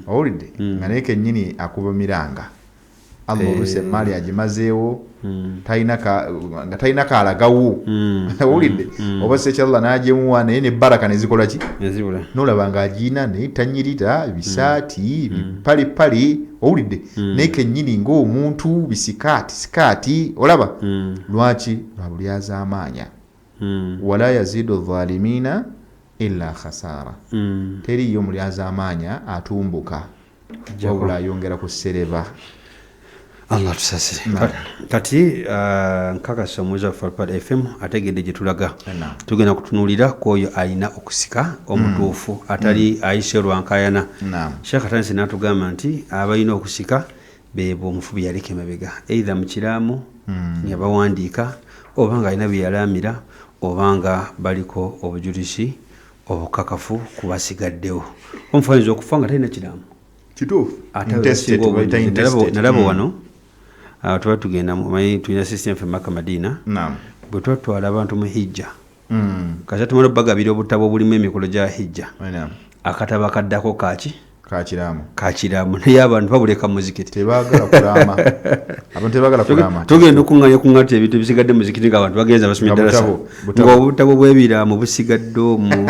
Owulidde? Nga naye kennyini akuba miranga. Allah oluusi emaali agimazeewo, nga talina kalagawo. Owulidde? Oba sekya Allah n'agimuwa, naye ne baraka ne zikola ki? Nezibula. Nolaba ng'agiina naye tanyirira, bisaati bipalipali. Owulidde? Naye kennyini ng'omuntu bisikaati sikaati, olaba? Lwaki? Lwa bulyazaamaanya. Wala yazidu dhalimina illa khasara. Teriiyo mulyazaamaanya atumbuka, wabula ayongera ku ssereba. Allah tusasire. Kati nkakasa omuwuliza wa Falpad FM ategedde gye tulaga. Tugenda kutunuulira ku oyo alina okusika omutuufu, atali ayise lwankayana. Sheekh atandise n'atugamba nti abalina okusika beebo omufu bye yaleka emabega, either mu kiraamo nga bawandiika, oba nga alina bye yalaamira, oba nga baliko obujulizi obukakafu ku basigaddewo. Omufu ayinza okufa nga talina kiraamo. Kituufu. Ate Intestate, abasinga obungi, bayita intestate. Nalaba wano, tuba tugenda manyi tulina system ffe Makka Madina. Bwe twatwala abantu mu hijja, kasita tumala obbagabira obutabo obulimu emikolo gya hijja, akatabo akaddako kaki? Kakiramu. Kakiramu, naye abantu babuleka mu muzikiti. Tebaagala kulaama, abantu tebaagala kulaama. Tugenda okuŋŋanya kuŋŋata ebintu ebisigadde mu muzikiti nga abantu bagenza basomye Nga eddalasa. butabo, butabo. Ng'obutabo bw'ebiraamo busigadde omwo.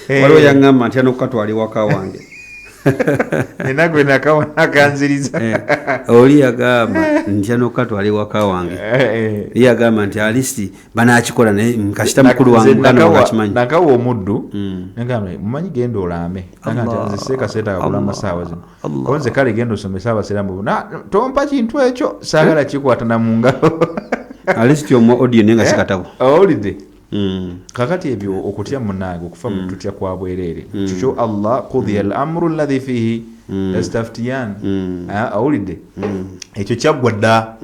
Waliwo yaŋŋamba nti anokukatwala ewaka wange. Nina gwe nakawona kanziriza. Oli yagamba nti anokukatwala ewaka wange. Ye yagamba nti alisi banakikola, naye kasita mukulu wange Nze muganda wange akimanyi. Nakawa omuddu, nagamba, mumanyi genda olaame. Nagamba nti, Allah, nze seeka seetaaga kulama Allah, saawa zino. Allah. Ko nze kale genda osomese abasiraamu. Tompa kintu ekyo, saagala kikwata na mu ngalo. Alisi omwa audio naye nga si katabo. Owulidde? Kakati ebyo okutya munnange, okufa mu tutya kwa bwereere. Kikyo Allah qudiya al amru alladhi fihi yastaftiyan. Owulidde? Ekyo kyaggwa dda.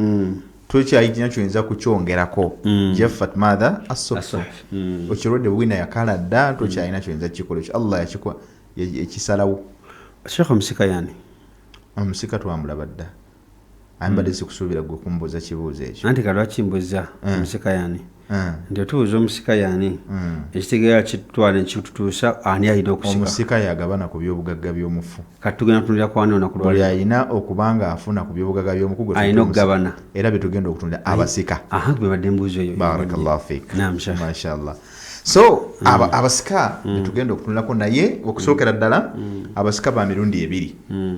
Tokyayina kyoyinza kukyongerako. Jaffat madha as-suhuf. As-suhuf. Okirwadde bwina yakala dda, tokyalina kyoyinza kukikola. Ekyo Allah ekisalawo. Sheikh, omusika yani? Omusika twamulaba dda. Aye mbadde sikusuubira gwe kumbuuza kibuuzo ekyo. Anti kalwaki mbuuza omusika yani? Nti otubuuza omusika yani, ekitegeera kitutwala nekitutuusa ani alina okusika. Omusika yagabana ku byobugagga by'omufu. Kati tugenda kutunulira kwani olunaku Buli lwaleero? alina okuba nga afuna ku byobugagga by'omuku gwe Alina tuyita omusika. okugabana. Era bye tugenda okutunulira abasika. Aha, gwe badde mbuuzo eyo. Barakallahu fik. Naam, Sheikh. Mashallah. So abasika betugenda okutunulako, naye okusookera ddala abasika ba mirundi ebiri.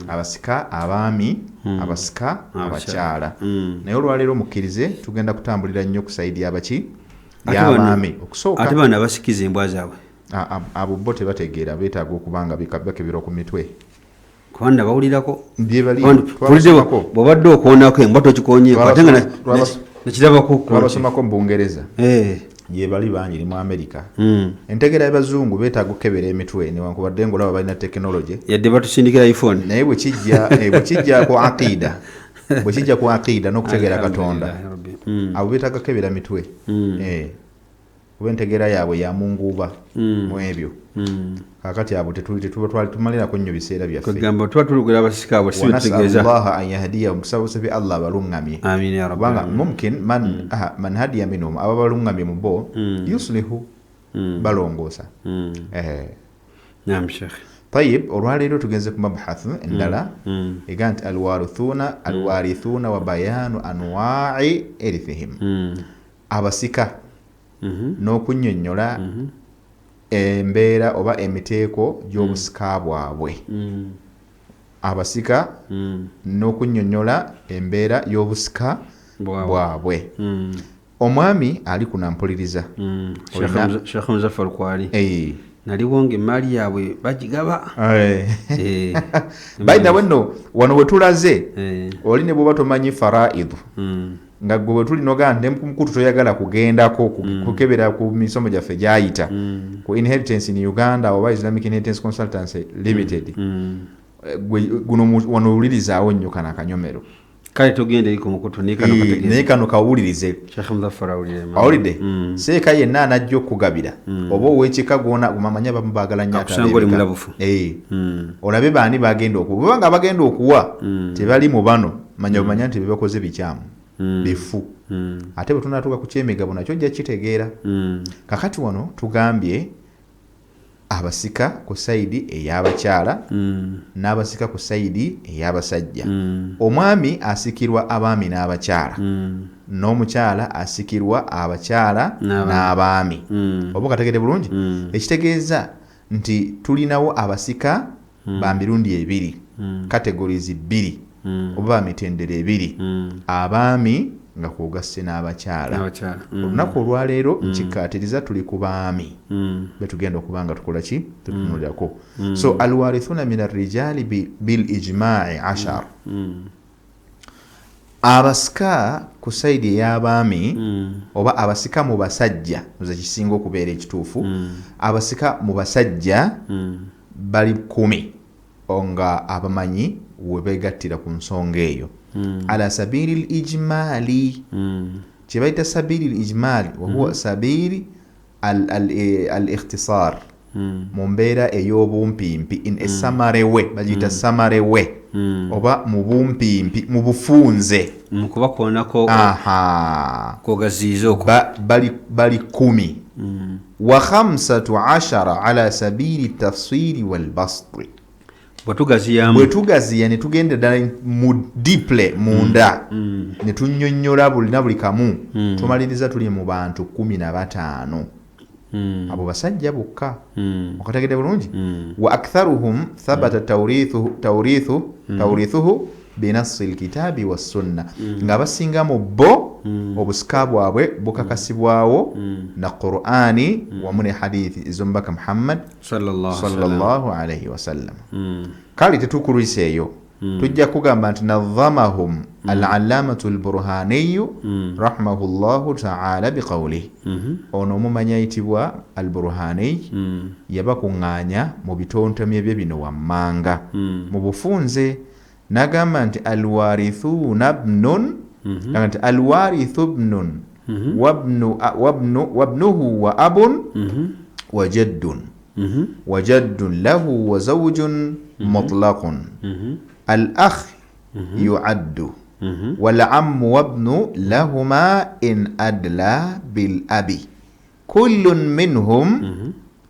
Abasika abaami, abasika abakyala. Naye olwaleero mukkirize tugenda kutambulira nnyo ku side y'abaki? Ate Y'abaami. Okusooka. Ate bano abasikiza embwa zaabwe. Abo bo tebategeera, beetaaga okuba nga bakeberwa ku mitwe. Kubanga bawulirako. Bye bali. Kubanga Twabasomako. mpulidde bw'obadde okoonako embwa togikonyeeko, ate nga nakirabako ku Twabasomako mu Bungereza. Gye bali bangi ne mu America. Entegeera y'abazungu beetaaga okukebera emitwe newankubadde ng'olaba balina tekinologi. Yadde batusindikira iPhone. Naye bwe kijja ku aqida, bwe kijja ku aqida n'okutegeera Katonda, Alhamdulillah, Rabbi. Abo beetaaga kukebera mitwe. Kuba entegeera yaabwe ya munguuba mu ebyo. Kaakati abo tetuba twali tumalirako nnyo biseera byaffe. Kwegamba tuba tulugera abasika abo si betutegeeza. Wanasalullaha an yahdiyahum, tusaba busabi Allah abaluŋŋamye. Amin ya Rabbi. Kubanga mumkin man hadiya minhum, aba baluŋŋamye mu bo, yuslihu, balongoosa. Naam, Sheikh. Tayib, olwaleero tugenze ku mabhath endala ega nti alwarithuna wa bayanu anwa'i irithihim. Abasika n'okunnyonnyola embeera oba emiteeko gy'obusika bwabwe. Abasika n'okunnyonnyola embeera y'obusika Bwabwe. bwabwe. Omwami ali kuno ampuliriza. Sheikh Muzaffar kwali. Naliwo ng'emmaali yaabwe bagigaba. By the way nno wano we tulaze, oli ne bw'oba tomanyi faraidu, nga gwe bwe tuli nogaa nti ne mukutu toyagala kugendako kukebera ku misomo gyaffe gyayita ku inheritance in Uganda oba Islamic Inheritance Consultancy Limited. Gwe guno wano owulirizaawo nnyo kano akanyomero. Kale togenda eri ku mukutu, naye kano kategeeza. Naye kano kawulirize. Sheikh Muzaffar awulire. Awulidde? Seeka yenna anajja okukugabira oba ow'ekika gwona gumamanya abamu baagala nnyo ate Akusanga oli ab'ebika. mulabufu. Olabe baani bagenda okuwa, bwebanga abagenda okuwa tebali mu bano, manya bumanya nti byebakoze bikyamu, bifu. Ate bwe tunaatuuka ku kyemigabo nakyo ojja kitegeera. Kakati wano tugambye Abasika ku side ey'abakyala n'abasika ku side ey'abasajja. Omwami asikirwa abaami n'abakyala, n'omukyala asikirwa abakyala n'abaami. Oba okategedde bulungi? Ekitegeeza nti tulinawo abasika ba mirundi ebiri, categories bbiri, oba ba mitendera ebiri, abaami nga kwogasse n'abakyala. Olunaku olwaleero nkikkaatiriza tuli ku baami betugenda okuba nga tukola ki, tutunulirako. So alwarithuna min arrijaali bil ijmaai 10. Abasika ku side ey'abaami, oba abasika mu basajja, nze kisinga okubeera ekituufu, abasika mu basajja bali 10 nga abamanyi we beegattira ku nsonga eyo ala sabiri lijmaali. Kye bayita sabiri lijmaali wahuwa sabiri al ikhtisar, mu mbeera ey'obumpimpi, in a summary way, bagiyita summary way, oba mu bumpimpi, mu bufunze. Mukuba kwonako. Aha. Kwogaziiza okwo. Bali 10, wa 15 ala sabili tafsiri walbasti. Bwe tugaziyamu. Bwe tugaziya ne tugenda ddala mu deeply munda, ne tunnyonnyola buli na buli kamu, tumaliriza tuli mu bantu 15. Abo basajja bokka. Okategedde bulungi? Wa aktharuhum thabata tawrithuhu binassi lkitaabi wassunna, ng'abasinga mu bo obusika bwabwe bukakasibwawo na Qur'ani wamu ne hadithi ez'omubaka Muhammad sallallahu alaihi wasallam. Sallallahu alaihi wasallam. Kale tetukulwisa eyo, tujja kugamba nti nadhamahum al-allamatu al-Burhaniyu rahimahullahu taala biqawlihi. Ono omumanyi ayitibwa al-Burhaniy yabakuŋŋaanya mu bitontomye bye bino wammanga mu bufunze, n'agamba nti alwarithuna bnun, agamba nti alwarithu bnun wabnuhu wa abun wa jaddun wa jaddun lahu wa zawjun mutlaqun al akh yu'addu wal ammu wabnu lahuma in adla bil abi kullun minhum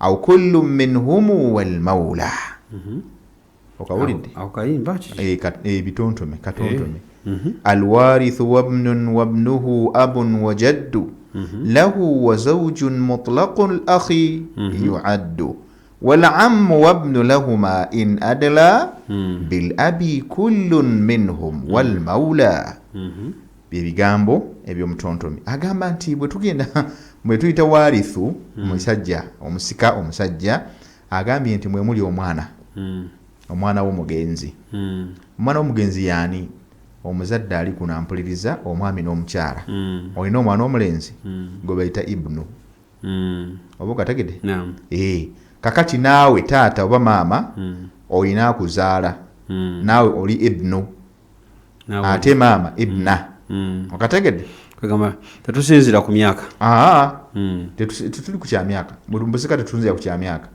aw kullun minhum wal mawla. Okawulidde? Ako kayimba ki? Bitontome, katontome. Alwarithu wabnun wabnuhu abun wa jaddu lahu wa zawjun mutlaqu al-akhi yu'addu wal ammu wabnu lahuma in adla bil abi kullun minhum wal mawla. Byebigambo ebyomutontomi. Agamba nti bwe tugenda, bwe tuyita warithu omusajja, omusika omusajja, agambye nti mwe muli omwana, omwana w'omugenzi. Omwana w'omugenzi yaani? Omuzadde ali kuno ampuliriza, omwami n'omukyala, olina omwana omulenzi gwe bayita ibnu. Oba okategedde? Naam. Kakati naawe taata oba maama olina akuzaala, naawe oli ibnu. Naawe. Ate maama ibna. Okategedde? Kwegamba tetusinzira ku myaka. Aa, tetuli ku kyamyaka. Buli mbusika tetusinzira ku kyamyaka.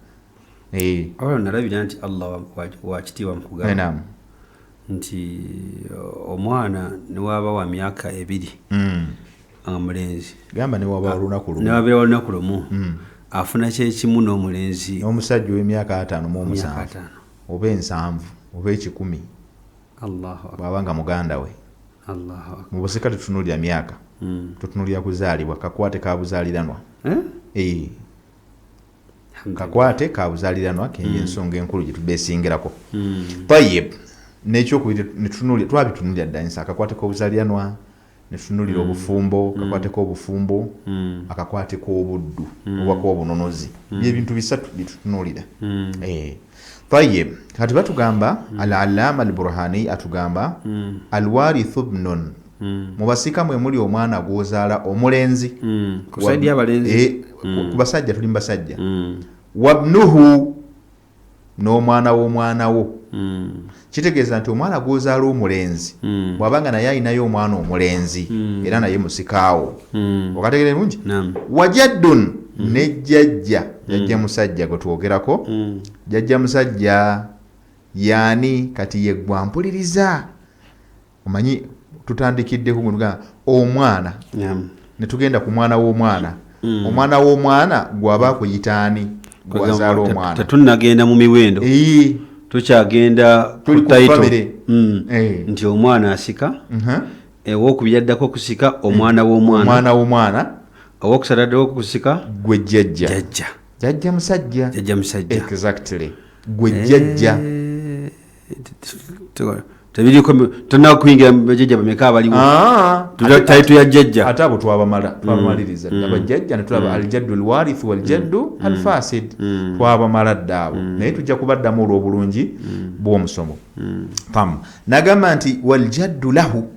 Wabula nalabira nti Allah wa kitiibwa mu kugaba. Naam. Nti omwana newaba wa myaka 2 nga mulenzi, gamba newaba olunaku lumu, newabeera olunaku lumu, afuna kyekimu n'omulenzi n'omusajja ow'emyaka 57 Myaka 50. oba 70 oba 100. Allahu akbar. Bw'aba nga muganda we. Allahu akbar. Mu busika tetutunuulira myaka, tutunuulira kuzaalibwa, kakwate ka buzaaliranwa. Eh? Eh. Kakwate ka buzaaliranwa ke ensonga enkulu gye tubeesingirako. Tayib, n'ekyokubiri netutunuulira, twabitunuulira dda nsi, akakwate k'obuzaaliranwa, netutunuulira obufumbo, akakwate k'obufumbo, akakwate k'obuddu oba k'obununuzi. Byebintu bisatu bye tutunuulira. Tayib, kati batugamba, al-Allama al-Burhani atugamba alwarithu bnun, mu basika mwe muli omwana gw'ozaala omulenzi. Ku side y'abalenzi. Ku basajja, tuli mu basajja. Wabnuhu, n'omwana w'omwana wo. Kitegeeza nti omwana gw'ozaala omulenzi, bw'abanga naye alinayo omwana omulenzi, era naye musikaawo. Okategeera bulungi? Naam. Wajaddun, ne jjajja, jjajja musajja gwe twogerako. Jjajja musajja yaani? Kati ye gwe ampuliriza, omanyi tutandikiddeko gwe omwana, Naam. ne tugenda ku mwana w'omwana. Omwana w'omwana gw'aba akuyita ani? Gwazaala omwana. Tetunnagenda mu miwendo, tukyagenda Tuli ku ku title. family. Nti omwana asika, owokubiri addako okusika omwana w'omwana, Omwana w'omwana. Owokusatu addako okusika Gwe jjajja. Jjajja. Jjajja musajja. Jjajja musajja. Exactly, gwe jjajja. Tebiriko, tonakuyingira bajjajja bameka abaliwo. Ah, Title ya jjajja. Ate abo twabamala, twabamaliriza dda bajjajja, ne tulaba aljaddu alwarithu waljaddu alfasid. Twabamala dda abo, naye tujja kubaddamu olw'obulungi bw'omusomo. Tam nagamba nti waljaddu lahu,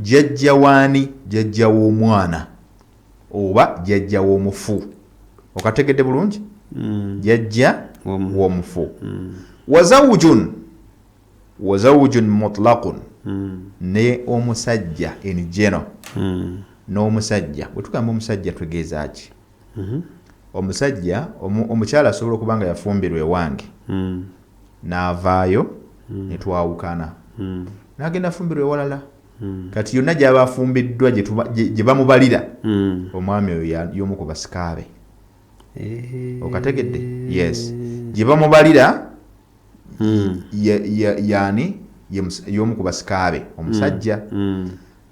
jjajja waani? Jjajja w'omwana oba jjajja w'omufu. Okategedde bulungi? Jjajja w'omufu. Wazawujun, wazawujun mutlaqun, ne omusajja in general. N'omusajja, bwe tugamba omusajja tutegeeza ki? Omusajja, omukyala asobola okuba nga yafumbirwa ewange, n'avaayo ne twawukana, n'agenda afumbirwa ewalala. Kati yonna gy'aba afumbiddwa, gye bamubalira, omwami oyo y'omu ku basikaabe. Okategedde? Yes, gye bamubalira yani y'omu ku basikaabe omusajja.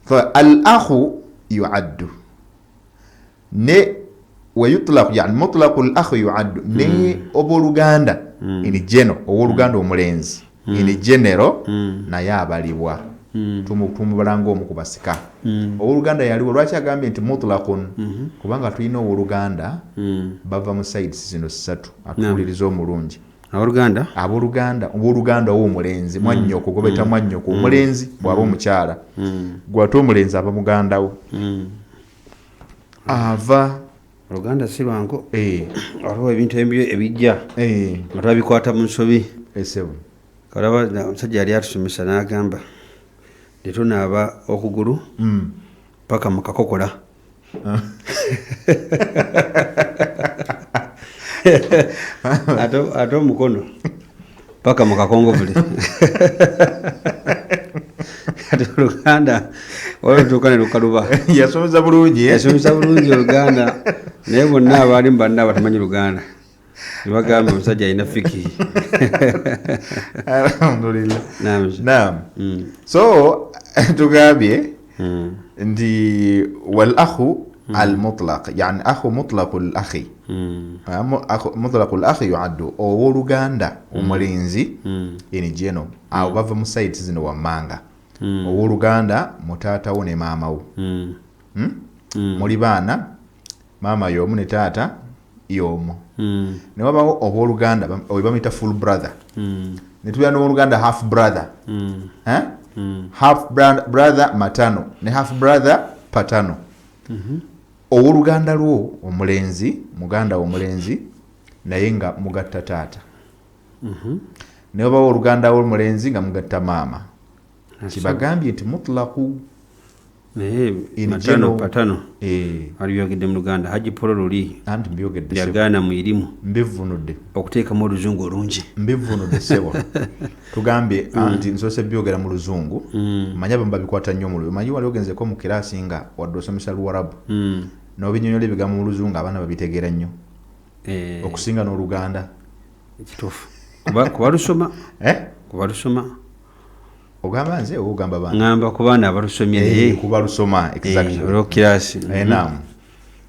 Fa al akhu yuaddu ne wayutlaqu, yani mutlaqu al akhu yuaddu, ne obooluganda in general, owooluganda omulenzi in general naye abalibwa. Tumubala ng'omu ku basika. Owooluganda yaliwo. Lwaki agambye nti mutlaqun? Kubanga tulina owooluganda bava mu sides zino ssatu. Atuwuliriza omulungi. Abooluganda. Abooluganda, owooluganda ow'omulenzi, mwannyoko, gwe bayita mwannyoko omulenzi bw'aba omukyala, gwate omulenzi aba mugandawo ava. Oluganda si lwangu. Waliwo ebintu ebimu ebijja nga twabikwata mu nsobi. Esebo. Kalaba omusajja yali atusomesa n'agamba tetunaaba okugulu paka mu kakokola. Ate omukono paka mu kakongovule. Ate oluganda wali otuuka ne lukaluba. Yasomesa bulungi, eh? Yasomesa bulungi oluganda, naye bonna abaalimu banna abatamanyi luganda nebagamba omusajja alina fikihi. Alhamdulillah. Naam. Naam. So tugambye nti wal akhu al mutlaq, yani akhu, mutlaqu al akhi. Ah, mutlaqu al akhi yuaddu, owooluganda omulenzi in general, abo bava mu sides zino wammanga. Owooluganda mutaatawo ne maamawo. Hmm? Muli baana, maama y'omu ne taata y'omu. Ne wabawo owooluganda oyo bamuyita full brother. Ne tubeera n'owooluganda half brother. Eh? Half brother maternal ne half brother paternal. Owooluganda lwo omulenzi, muganda wo omulenzi naye nga mugatta taata. Ne wabawo oluganda lw'omulenzi nga mugatta maama. Kibagambye nti mutlaqu. Naye In maternal, general. Paternal, alibyogedde mu Luganda, Haji Polo luli Anti mbyogedde, ssebo. yagaana mu irimu Mbivvunudde. okuteekamu oluzungu olungi. Mbivvunudde, ssebo. Tugambye anti nsoose byogera mu Luzungu. Manyi abamu babikwata nnyo mu manyi wali ogenzeko mu kiraasi nga wadde osomesa Luwarabu, n'obinyonyola ebigambo mu Luzungu, abaana babitegeera nnyo okusinga n'Oluganda. Kituufu, kuba lusoma. Eh? Kuba lusoma. Ogamba nze oba ogamba baana? Ŋŋamba ku baana abalusomye naye. Kuba lusoma, exactly. Olwokiraasi. Naam.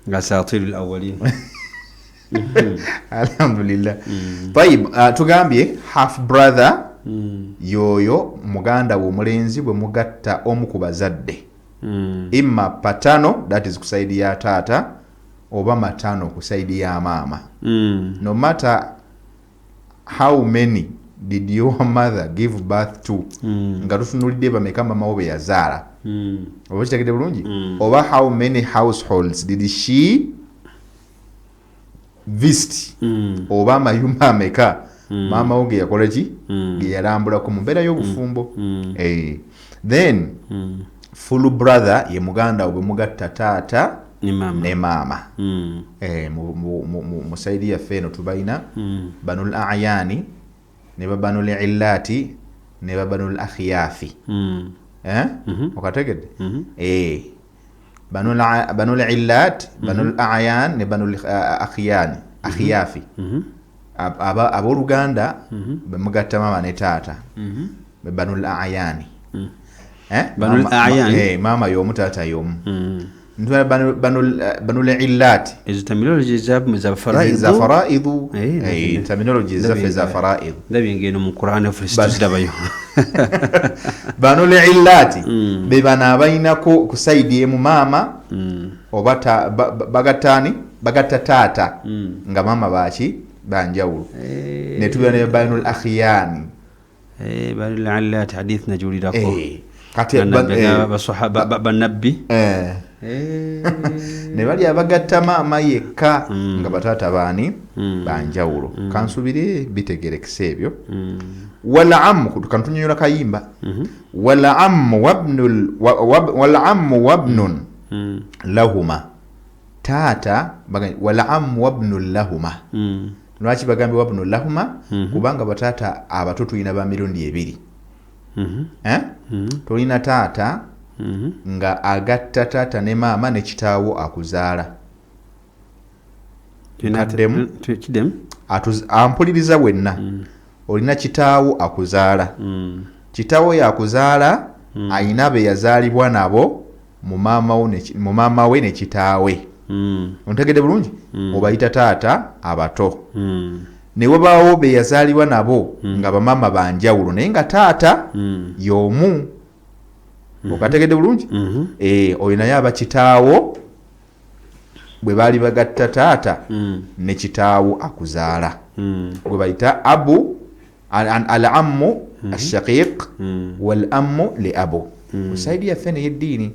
Nga satiru awalin. Alhamdulillah. Tayib, tugambye half brother yoyo muganda we omulenzi bwe mugatta omu ku bazadde, imma paternal, that is ku side ya taata, oba maternal, ku side ya maama. No matter how many did your mother give birth to, nga tutunulidde bameka mama wo be yazaala, oba kitegedde bulungi, oba how many households did she visit, oba amayumba ameka maama wo ge yakola ki, ge yalambulako mu mbeera y'obufumbo. Then full brother ye muganda wo bwe mugatta taata ne maama. Ne maama. Mu side yaffe eno tubalina banul ayani ne babanul illati ne babanul akhyafi. Eh? Okategedde? Banul illat, banul ayan ne banul akhyafi. Abooluganda bemugatta maama ne taata be banul ayani. Eh? Banul ayani. Maama y'omu, taata y'omu. Ntwala banul illati. Ezo terminology za faraidu. Za faraidu. Eh, Terminology zaffe za faraidu. Ndabye ngeno mu Quran of tuzirabayo. Banul illati be bano abalinako ku side emu maama oba bagattaani, bagatta taata nga maama baki banjawulo. Ne tubeera ne banul akhiyani. Banul illati hadith najulirako. Kati Bannabbi. Ne bali abagatta maama yekka nga bataata baani banjawulo. Kansubire bitegerekesa ebyo. Walamu, kantunyonyola kayimba. Walamu wabnul, walamu wabnun lahuma, taata walamu wabnun lahuma. Lwaki bagambye wabnun lahuma? Kubanga bataata abato tulina ba mirundi ebiri. Eh? Tolina taata nga agatta taata ne maama ne kitaawo akuzaala. Kaddemu. Kiddemu. Ampuliriza wenna, olina kitaawo akuzaala. Kitaawo yakuzaala, ayina be yazaalibwa nabo mu maama wo mu maama we ne kitaawe. Ontegedde bulungi? Obayita taata abato. Ne wabaawo be yazaalibwa nabo nga bamaama banjawulo naye nga taata y'omu. Okategedde bulungi? Oyo naye aba kitaawo bwe baali bagatta taata ne kitaawo akuzaala, gwe bayita abu al ammu ashaqiq wal ammu li abu. Ku side yaffe neyeddiini,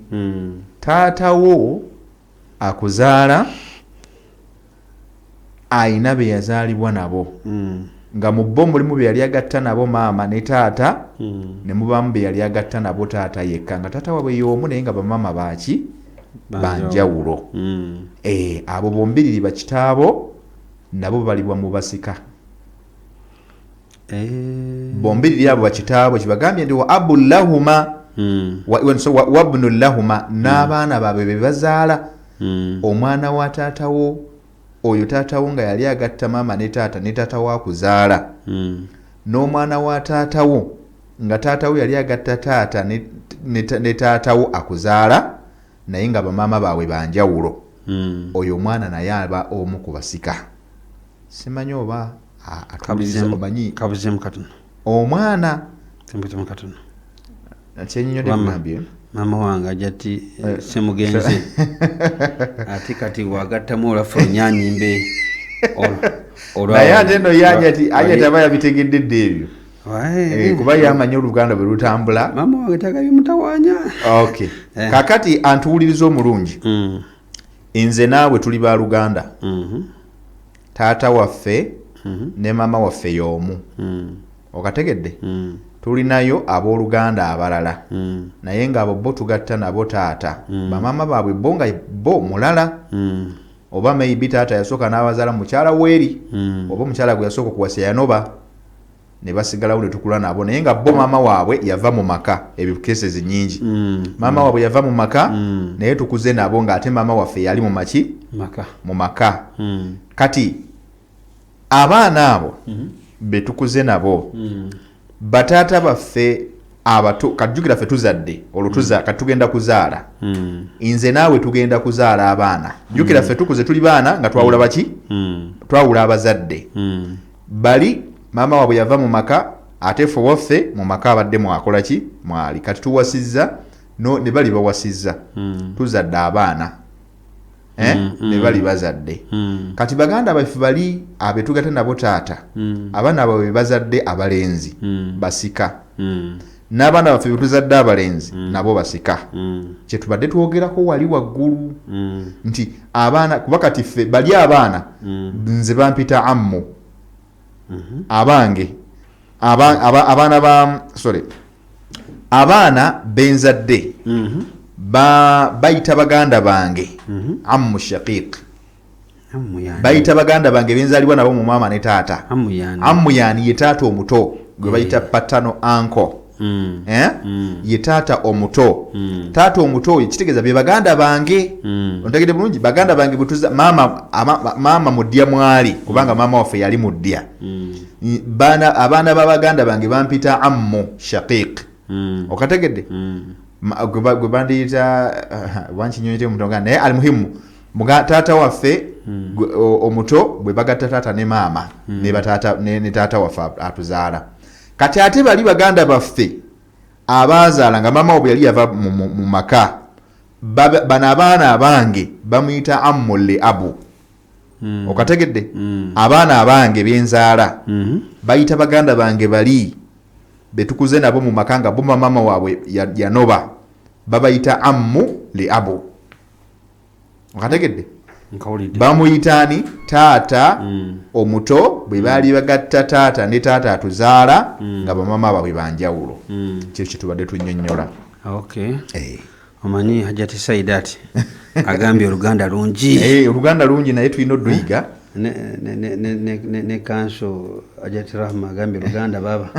taatawo akuzaala ayina be yazaalibwa nabo nga mu bo mulimu be yali agatta nabo maama ne taata, ne mubaamu be yali agatta nabo taata yekka nga taata waabwe y'omu naye nga bamaama baaki banjawulo. Abo bombiriri bakitaabo nabo balibwa mu basika. Bombiriri abo bakitaabo kibagambye nti wa abu lahuma so wabnu lahuma, n'abaana baabwe be bazaala. Omwana wa taatawo oyo, taatawo nga yali agatta maama ne taata ne taata wa kuzaala, n'omwana wa taatawo nga taatawo yali agatta taata ne taatawo akuzaala naye nga bamaama baabwe banjawulo, oyo omwana naye aba omu ku basika. Simanyi oba atuwuliriza omanyi. Kabuzeemu katono. Omwana Kabuzeemu katono. Kyennyonnyodde kugambye. Maama wange ajja ti semugenze ate kati wagattamu olwaffe olunyanyimbe. Naye ate no ye Hajati aba yabitegedde dda ebyo. Kuba yamanyi oluganda bwe lutambula. Maama wange tagabimutawaanya. Okay. Kakati antuwuliriza omulungi, nze naawe tuli baluganda. Taata waffe ne maama waffe y'omu. Okategedde? Tulinayo abooluganda abalala naye ng'abo bo tugatta nabo taata, bamaama baabwe bo nga bo mulala, oba maybe taata yasooka n'abazaala mukyala weeri, oba omukyala gwe yasooka okuwasa yanoba ne basigalawo ne tukula nabo, naye nga bo maama waabwe yava mu maka. Ebyo cases nyingi. Maama waabwe yava mu maka, naye tukuze nabo ng'ate maama waffe yali mu maki maka. Mu maka. Kati abaana abo be tukuze nabo, bataata baffe abato, kajjukira ffe tuzadde olwo kati tugenda kuzaala. Nze naawe tugenda kuzaala abaana. Jjukira ffe tukuze tuli baana nga twawula baki? Twawula abazadde. Bali maama waabwe yava mu maka, ate ffe waffe mu maka abadde mwakola ki mwali. Kati tuwasizza no, ne bali bawasizza. Tuzadde abaana, eh? Ne bali bazadde. Kati baganda baffe bali abetugatta nabo taata, abaana baabwe be bazadde abalenzi basika, n'abaana baffe betuzadde abalenzi nabo basika. Kyetubadde twogerako wali waggulu nti abaana, kuba kati ffe bali abaana, nze bampita ammu. Abange abaana ba, sorry, abaana benzadde bayita baganda bange ammu shaqiq. Ammu yani? Bayita baganda bange benzaalibwa nabo mu maama ne taata. Ammu yani? Ammu yani ye taata omuto gwe bayita paternal uncle. Eh? Ye taata omuto. Taata omuto oyo kitegeeza be baganda bange. Ontegedde bulungi? Baganda bange bwetuza maama, maama muddya mwali, kubanga maama waffe yali muddya. Abaana b'abaganda bange bampita ammu shaqiq. Okategedde? Gwe bandiyita wankinyonyete omuto nga, naye almuhimu taata waffe omuto bwe bagatta taata ne maama ne bataata ne taata waffe atuzaala. Kati ate bali baganda baffe abazaala nga maama wabwe yali yava mu maka, bano abaana abange bamuyita ammu li abu. Okategedde? Abaana abange benzaala bayita baganda bange bali betukuze nabo mu maka nga bo maama waabwe yanoba, babayita ammu li abu. Okategedde? Nkawulidde. Bamuyita ani? Taata omuto bwe baali bagatta taata ne taata atuzaala nga bamama baabwe banjawulo. Kyo kyetubadde tunnyonnyola. Okay. Eh. Omanyi Hajati Saidat agambye oluganda lungi. Eh, oluganda lungi, naye tulina oduyiga. Ne kanso Hajati Rahma agambye oluganda baba.